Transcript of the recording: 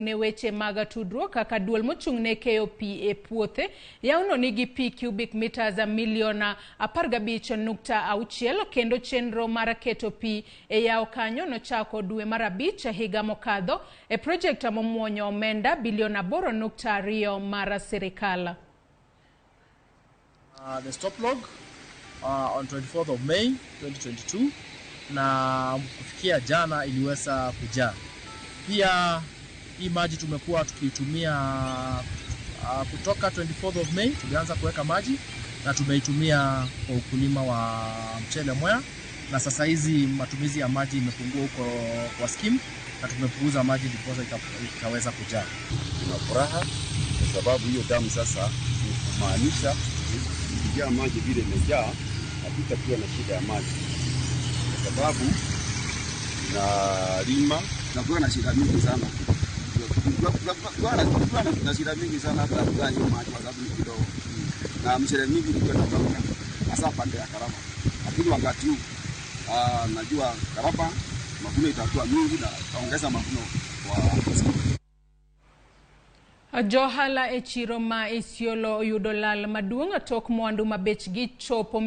Ne weche mag tudruok kaka duol mochung' ne keyo pi e puothe, yawono nigi pi cubic meters milion 15.6 kendo chenro mar keto pi e yawo kanyo nochako dwe mar 5 higa mokadho e project momuonyo omenda bilion 8.2 mar sirikal. The stop log on 24th of May 2022 na kufikia jana iliweza kujaa. Pia hii maji tumekuwa tukiitumia kutoka 24th of May tulianza kuweka maji na tumeitumia kwa ukulima wa mchele Mwea, na sasa hizi matumizi ya maji imepungua huko kwa scheme na tumepunguza maji ndiposa ikaweza kujaa. Tuna furaha kwa sababu hiyo damu sasa ni kumaanisha ikijaa maji vile imejaa, hatutakuwa na shida ya maji kwa sababu tunalima. Tunakuwa na shida mingi sana, tunakuwa na shida mingi sana hata hiyo maji kwa sababu ni kidogo, na mchele mingi ilikuwa inakauka hasa pande ya Karaba, lakini wakati huu najua Karaba mavuno itakuwa mingi na itaongeza mavuno kwa Johala e chiro ma Isiolo oyudo lal maduong' tok mwandu ma bechgi chopo